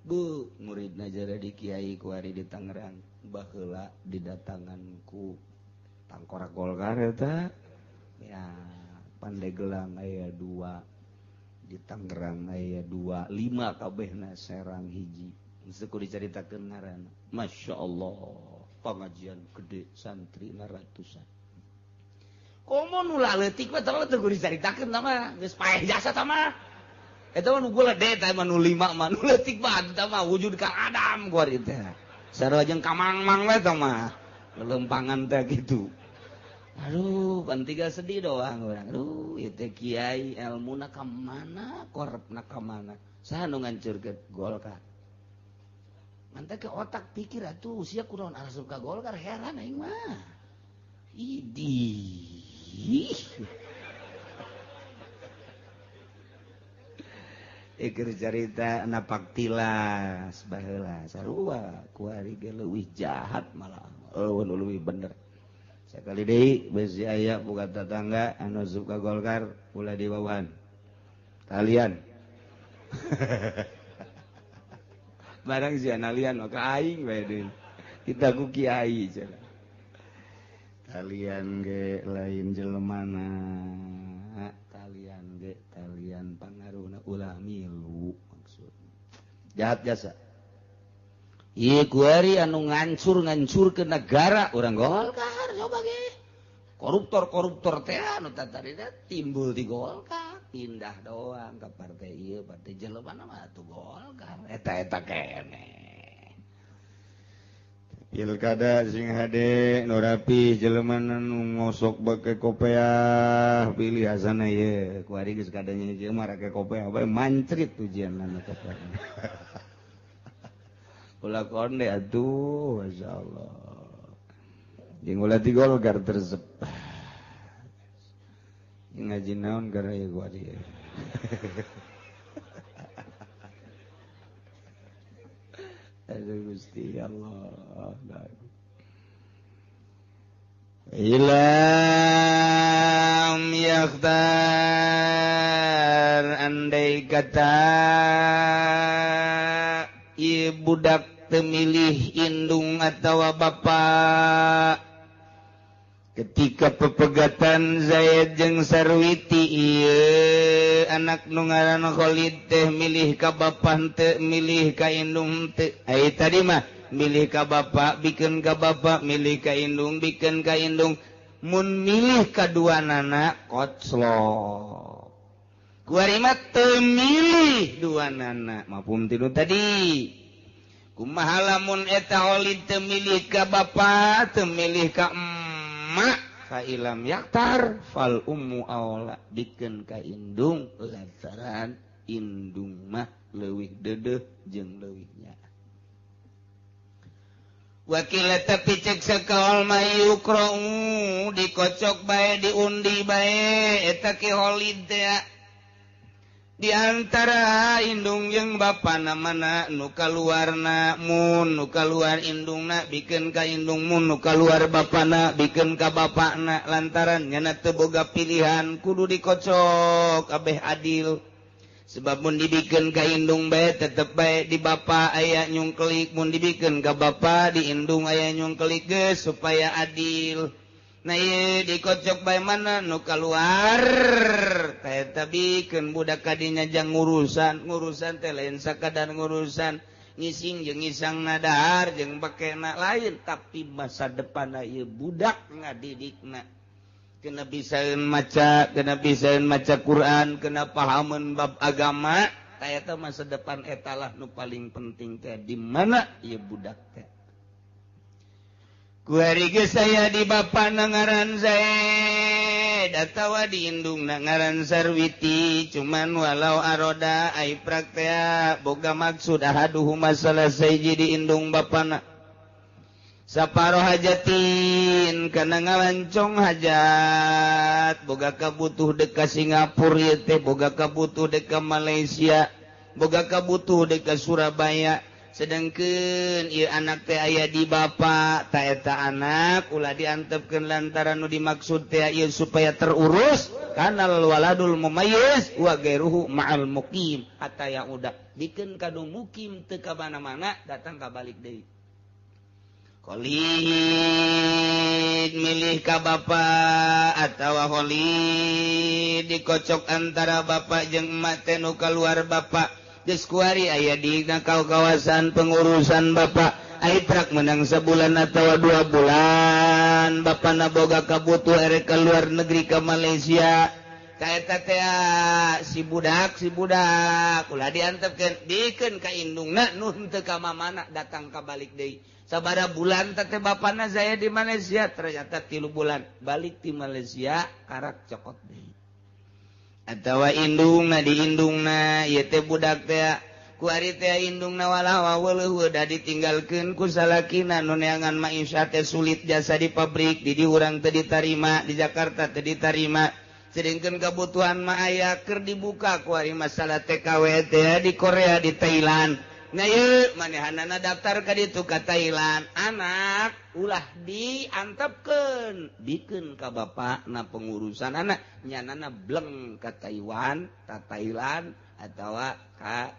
A: Bu muridna jara di kiai kuari di Tangerang baheula didatangan ku tangkorak Golkar eta ya Pandeglang aya 2 di Tangerang aya 2 5 kabehna Serang hiji geus kudu dicaritakeun ngaranna. Masya Allah pengajian gede santri ratusan. Komo nu leutik mah teu teu kudu dicaritakeun tah mah geus paeh jasa tah mah. Eta mah nu gede tah mah nu 5 mah nu leutik mah tah mah wujud ka Adam kuari teh. Sarua jeung ka Mang-mang we tah mah. Lelempangan teh kitu. Aduh, pan tiga sedih doang urang. Aduh, ieu teh kiai elmuna ka mana, korepna ka mana. Saha nu ngancurkeun Golkar? Mantap ke otak pikir atuh usia kunaon asup ka Golkar heran aing mah. Idih. Iker carita napak tilas baheula sarua kuari ge leuwih jahat malah eueuh nu leuwih bener. Sakali deui besi aya buka tetangga anu asup ka Golkar ulah diwawan. Talian. Barang si analian maka aing bae deui. Kita ku kiai cenah. Talian ge lain jelemana, talian ge talian pangaruhna ulah milu maksud. Jahat jasa. Ieu kuari anu ngancur-ngancurkeun negara urang Golkar coba ge. Koruptor-koruptor teh anu tatarina timbul di Golkar. Pindah doang ke partai ieu partai jelema mah atuh Golkar eta-eta keneh. Pilkada sing hade nu rapi jelema nu ngosok bake kopeah pilih asana ieu kuari geus kadanya ieu mah rake kopeah bae mancrit ujianna kopeah. Ulah konde atuh masyaallah. Jeung ulah ti Golkar tersep. Ngaji naon gara ya gua dia. Aduh Gusti Allah. Ilam yakhtar andai kata ieu budak teu milih indung atawa bapak. Ketika pepegatan Zaid jeung Sarwiti ieu anak nu ngaran Khalid teh milih ka bapa henteu milih ka indung teu. Ai tadi mah milih ka bapa bikeun ka bapa, milih ka indung bikeun ka indung. Mun milih ka duanana koclok. Kuari mah teu milih duanana mafhum tinu tadi. Kumaha lamun eta Khalid teu milih ka bapa, teu milih ka emak fa ilam yaktar fal ummu aula bikeun ka indung lantaran indung mah leuwih deudeuh jeung leuwih nyaah. Wakila tapi cek sakaol mah yukra'u dikocok bae diundi bae eta ki Khalid teh di antara indung jeung bapana mana nu kaluarna mun nu kaluar indungna bikeun ka indung mun nu kaluar bapana bikeun ka bapana lantaran nyana teu boga pilihan kudu dikocok kabeh adil sebab mun dibikeun ka indung bae tetep bae di bapa aya nyungkelik mun dibikeun ka bapa di indung aya nyungkelik geus supaya adil. Nah ieu dikocok bae mana nu kaluar teh bikeun budak kadinya jang ngurusan ngurusan teh lain sakadar ngurusan ngising jeung ngisang nadahar jeung pakena lain tapi masa depanna ieu budak ngadidikna kena bisaeun maca kena bisaeun maca Quran kena pahameun bab agama tah eta masa depan eta lah nu paling penting teh di mana ieu budak teh. Kuari geus saya di bapa na ngaran Zaid atawa di indung na ngaran Sarwiti cuman walau aroda ai praktea boga maksud ahaduhuma salah sahiji di indung bapana saparo hajatin kana ngalancong hajat boga kabutuh dek ka Singapura ieu teh boga kabutuh dek ka Malaysia boga kabutuh dek ka Surabaya. Sedangkan ieu anak teh aya di bapak, ta eta anak ulah diantepkeun lantaran nu dimaksud teh ieu supaya terurus kanal waladul mumayyiz wa ghairuhu ma'al muqim hatta ya udah dikeun ka nu mukim teu ka mana-mana datang ka balik deui. Kholid milih ka bapak atawa Kholid dikocok antara bapak jeung emak teh nu kaluar bapak. Geus kuari aya di kawasan pengurusan bapak. Aitrak menang sebulan atau 2 bulan bapana boga kabutuh erek ke luar negeri ke Malaysia. Kaeta teh si budak ulah diantepkeun dikeun ka indungna nu henteu ka mamana datang ka balik deui. Sabara bulan teh bapana saya di Malaysia ternyata 3 bulan balik di Malaysia karak cokot deui. Atawa indungna di indungna ieu teh budak teh ku ari teh indungna walah waweuh da ditinggalkeun ku salakina nu neangan maisha teh sulit jasa di pabrik di dieu urang teu ditarima di Jakarta teu ditarima sedengkeun kebutuhan mah aya keur dibuka ku ari masalah TKW teh di Korea di Thailand. Nah ieu manehanana daftar ka ditu ka Thailand anak ulah diantepkeun bikeun ka bapakna pengurusan anak nyanana bleng ka Taiwan ka Thailand atawa ka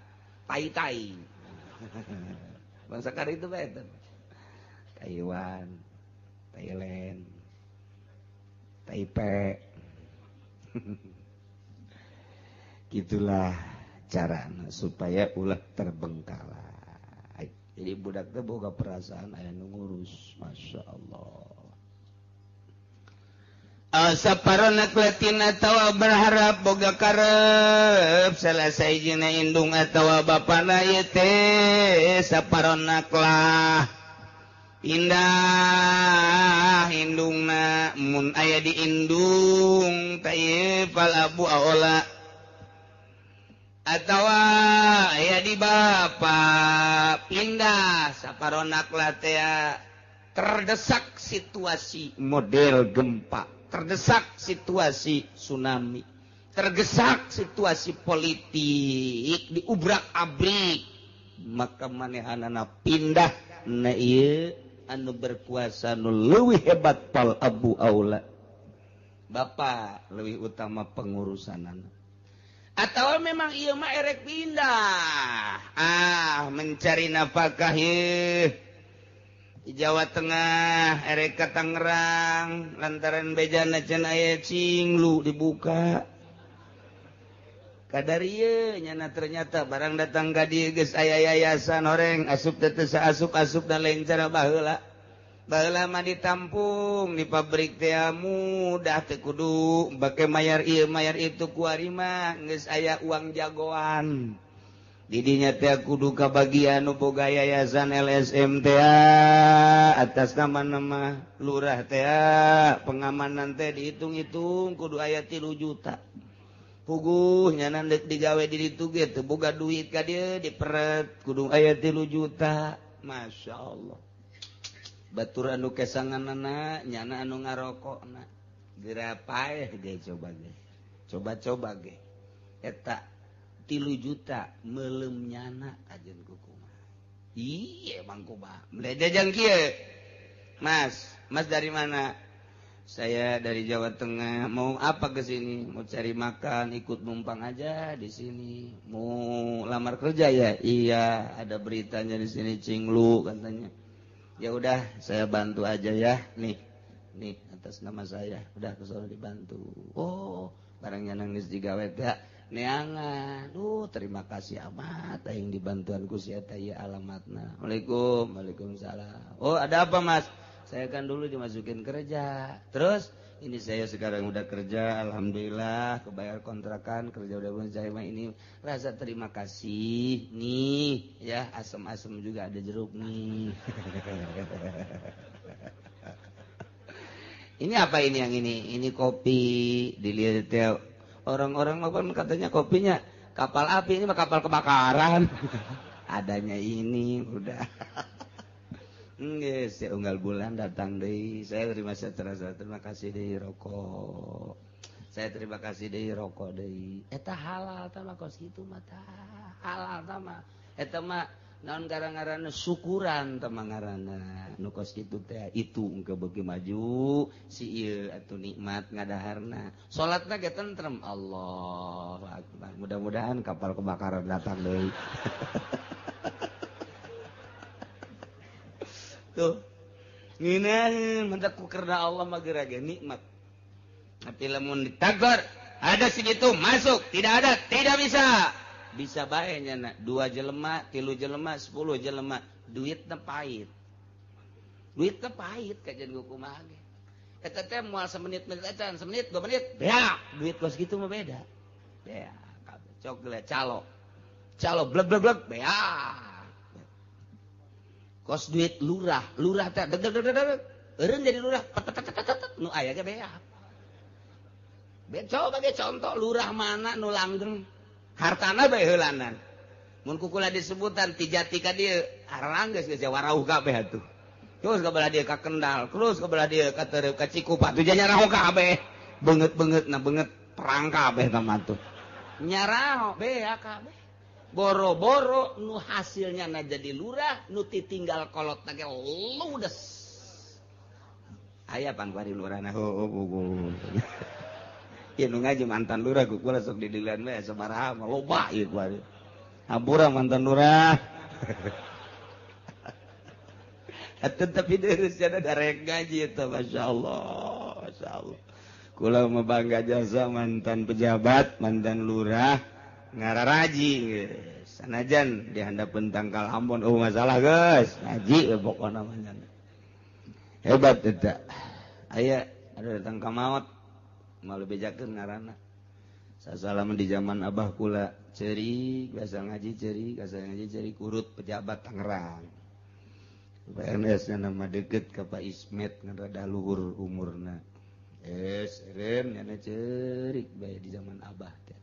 A: Tai Tai. Bangsa kari itu bae Taiwan, Thailand, Taipei. Gitulah cara supaya ulah terbengkalai. Jadi budak teh boga perasaan aya nu ngurus, Masya Allah. Saparona kletin atawa berharap boga karep selesai jina indung atawa bapana ieu teh saparona klah indah indungna mun aya di indung teh fal abu aola atawa aya di bapa pindah saparonak latea terdesak situasi model gempa, terdesak situasi tsunami, terdesak situasi politik diubrak-abrik, maka manehanana pindah na ieu anu berkuasa nu leuwih hebat pal abu aula bapa leuwih utama pengurusanana. Atau memang iya mah erek pindah mencari nafkah di Jawa Tengah erek ka Tangerang lantaran bejana cenah aya cinglu dibuka kadarieu nyana ternyata barang datang ka dieu geus aya yayasan horeng asup teh teu asup-asup dan lain cara baheula. Baheula mah ditampung di pabrik teh mudah teu kudu bake mayar ieu mayar itu kuari mah geus aya uang jagoan. Di dinya teh kudu kabagian nu boga yayasan LSM teh atas nama-nama lurah teh pengamanan teh dihitung-hitung kudu aya 3 juta. Puguh nyana deuk digawe di ditu ge teu boga duit ka dieu diperet kudu aya 3 juta. Masya Allah. Batur anu kesanganana nyana anu ngarokokna geura paeh ge coba ge coba-coba ge eta 3 juta meuleum nyana kajeun kukumaha. Ieu mang kumaha mlejajang kieu. Mas, mas dari mana? Saya dari Jawa Tengah. Mau apa ke sini? Mau cari makan, ikut numpang aja di sini. Mau lamar kerja ya? Iya, ada beritanya di sini cinglu katanya. Ya udah, saya bantu aja ya. Nih, nih atas nama saya. Udah ke sana dibantu. Oh, barangnya nangis digawe ya. Neangan. Duh, terima kasih amat aing dibantuan ku si eta ieu alamatna. Waalaikum, waalaikumsalam. Oh, ada apa, Mas? Saya kan dulu dimasukin kerja. Terus ini saya sekarang udah kerja, alhamdulillah, kebayar kontrakan, kerja udah pun saya mah ini rasa terima kasih nih ya, asem-asem juga ada jeruk nih. Ini apa ini yang ini? Ini kopi, dilihat orang-orang kan katanya kopinya kapal api, ini mah kapal kebakaran. Adanya ini udah. Nggih, saya unggal bulan datang deui. Saya terima terima kasih deui rokok. Saya terima kasih deui rokok deui. Eta halal tah mah kos kitu mah tah. Halal tah mah. Eta mah Naon gara-garana syukuran teh ngaranna nu kos kitu teh itu engke beuki maju si ieu atuh nikmat ngadaharna. Salatna ge tentrem. Allahu akbar. Mudah-mudahan kapal kebakaran datang deui. Tuh. Ngeunaheun mentak ku kerna Allah mah geura ge nikmat. Tapi lamun ditagor ada segitu masuk, tidak ada tidak bisa. Bisa bae nya 2 jelema, 3 jelema, 10 jelema, duitna pahit. Duitna pahit kajian kumaha ge. Eta teh moal semenit-menit acan, semenit, 2 menit, beak. Duit kos kitu mah beda. Beak kabeh. Cok geula calo. Calo bleg bleg bleg beak. Kos duit lurah, lurah teh deg deg deg deg. Eureun jadi lurah, pet nu aya ge beak. Coba ge contoh lurah mana nu langgeng. Hartana bae heulanan. Mun kukula disebutan ti jati ka dieu, arang geus geus warauh kabeh atuh. Terus ka belah dieu ka Kendal, terus ka belah dieu ka Tereup ka Cikupa, tuh nyaraho kabeh. Beungeut-beungeutna beungeut perang kabeh tah mah tuh. Nyaraho bea kabeh. Boro-boro nu hasilnya na jadi lurah, nu titinggal kolotna ge ludes. Aya pan kuari lurahna heueuh buku. Ieu nu ngaji mantan lurah ku kula sok didilan we sabaraha mah loba ieu kuari. Hampura mantan lurah. Atuh tapi deureuh cenah darek ngaji eta masyaallah, masyaallah. Kula mah bangga jasa mantan pejabat, mantan lurah ngararaji geus. Sanajan di handapeun tangkal Ambon eueuh masalah geus, ngaji we pokona mah nya. Hebat eta. Aya ada datang ka maot. Malu bejakeun ngaranna. Sasalaman di zaman abah kula ceurik, biasa ngaji ceurik, biasa ngaji ceurik urut pejabat Tangerang. PNS nya nama deket ka Pak Ismet ngan rada luhur umurna. Es eureun nya ceurik bae di zaman abah teh.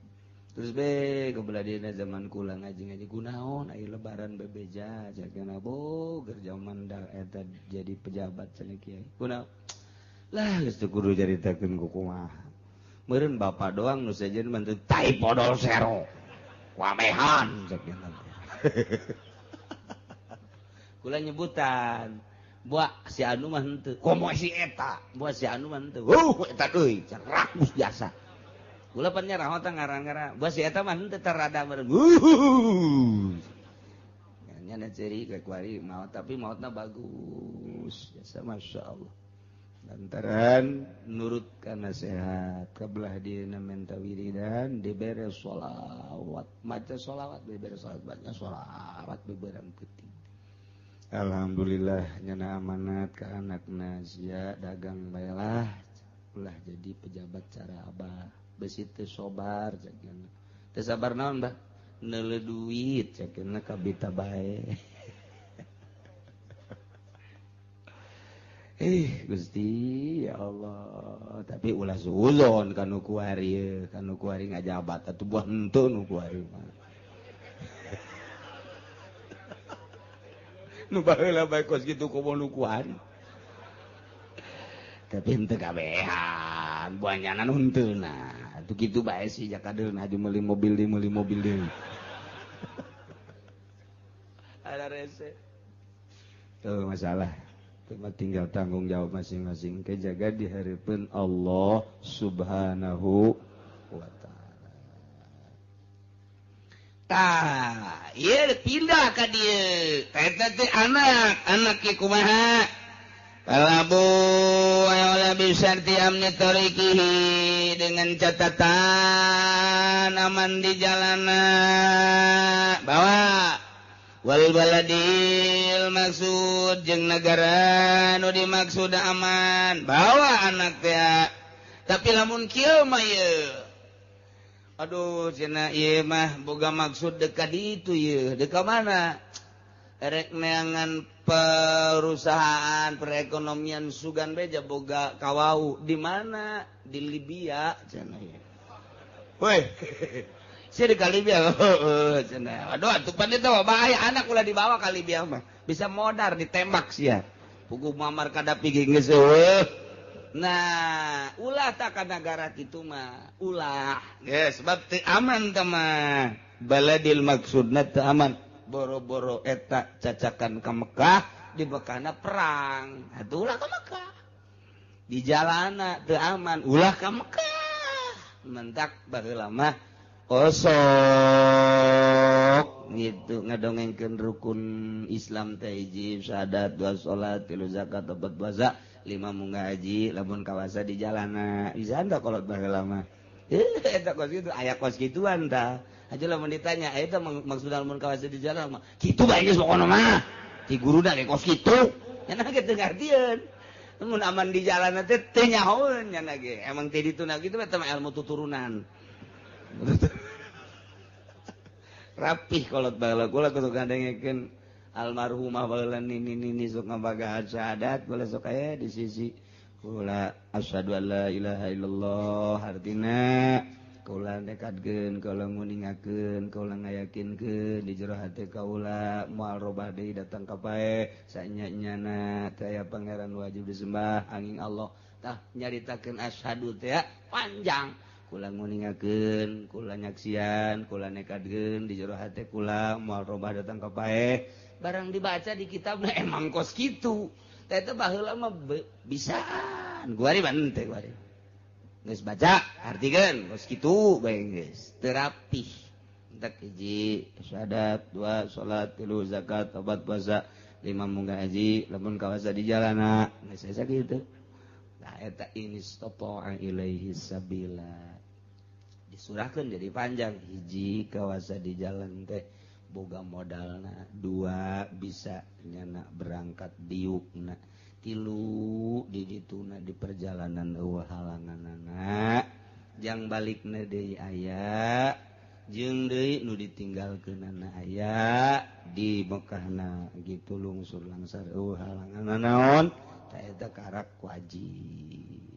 A: Terus be kebelah dieuna zaman kula ngaji-ngaji kunaon aya lebaran bebeja jagana boger zaman da eta jadi pejabat cenah kiai. Kunaon? Lah geus teu kudu caritakeun ku kumaha. Meureun bapak doang nu sejen mah teu tai podol sero. Wamehan cek nya. Kula nyebutan, buah si anu mah henteu, komo si eta, buah si anu mah henteu. Eta deui rakus jasa. Kula pan nyaraho teh ngaran-ngaran, buah si eta mah henteu terada meureun. Nya nya ceri ka kuari maot tapi maotna bagus. Jasa masyaallah. Lantaran nurut kana sehat kabelah dieuna menta wiridan dibere sholawat maca sholawat dibere sholawat baca sholawat beberang peuting. Alhamdulillah nyana amanat ka anakna sia dagang bae lah ulah jadi pejabat cara abah besi teu sobar cek nya teu sabar naon bah neuleuh duit cek nya kabita bae. Gusti ya Allah, tapi ulah suuzon kanu kuari, kanu kuari ngajabat atuh buah henteu nu kuari mah. Nu baheula bae kos kitu komo nu kuari. Tapi henteu kabehan, buah nyana nu henteu nah. Atuh kitu bae sih jakadeun aju meuli mobil deui, meuli mobil deui. Ada rese. Tuh masalah. Cuma tinggal tanggung jawab masing-masing kejaga di hadapan Allah Subhanahu wa ta'ala. Tah, ieu pindah ka dieu. Eta teh anak, anak ge kumaha? Kalabu wala bisarti amni tariqihi dengan catatan aman di jalana. Bawa wal baladil maksud jeung negara nu dimaksud aman bawa anak teh. Tapi lamun kieu mah ieu aduh cenah ieu mah boga maksud dekat ditu ieu dekat mana rek neangan perusahaan perekonomian sugan beja boga kawau di mana di Libya cenah ieu weh sia di Libya cenah. Aduh atuh pan eta bahaya anak ulah dibawa ka Libya mah. Bisa modar ditembak sia. Puguh Muammar Gaddafi ge geus eueuh. Nah, ulah tak ka nagara kitu mah, ulah. Geus sebab teu aman teh mah. Baladil maksudna teu aman. boro-boro eta cacakan ka Mekah di Mekahna perang atuh ulah ka Mekah di jalana teu aman ulah ka Mekah mentak baheula mah osok gitu ngadongengkeun rukun Islam teh hiji syahadat dua salat tilu zakat opat puasa lima munggah haji lamun kawasa di jalana bisa tah kolot baheula mah eta kos kitu aya kos kituan tah aja lamun ditanya eta maksudna lamun kawasa di jalan mah kitu bae geus pokona mah ti guruna ge kos kitu nya ge teu ngartieun mun aman di jalan teh teu nyahoeun nya ge emang teh dituna kitu eta mah ilmu tuturunan rapih kolot baheula kula kudu ngadengekeun almarhumah baheula nini-nini sok ngabagahan syahadat kula sok aya di sisi kula asyhadu alla ilaha illallah artina kaula nekadkeun kaula nguningakeun kaula ngayakinkeun di jero hate kaula moal robah deui datang ka pae sanya-nyana teu aya pangeran wajib disembah angin Allah tah nyaritakeun asyhadu teh panjang kula nguningakeun kula nyaksian kula nekadkeun di jero hate kula moal robah datang ka pae barang dibaca di kitabna emang kos kitu teh eta baheula mah bisaan guari ban teh guari geus baca artikeun kos kitu bae geus teu rapih entek hiji syahadat dua salat tilu zakat opat puasa lima munggah haji lamun kawasa di jalana geus asa kitu tah eta inistata'a ilaihi sabila disurahkeun jadi panjang hiji kawasa di jalan teh boga modalna dua bisa nyana berangkat diukna tilu di dituna di perjalanan eueuh halanganana jang balikna deui aya jeung deui nu ditinggalkeunana aya di Mekahna gitu lungsur langsar eueuh halanganana naon ta eta karak wajib.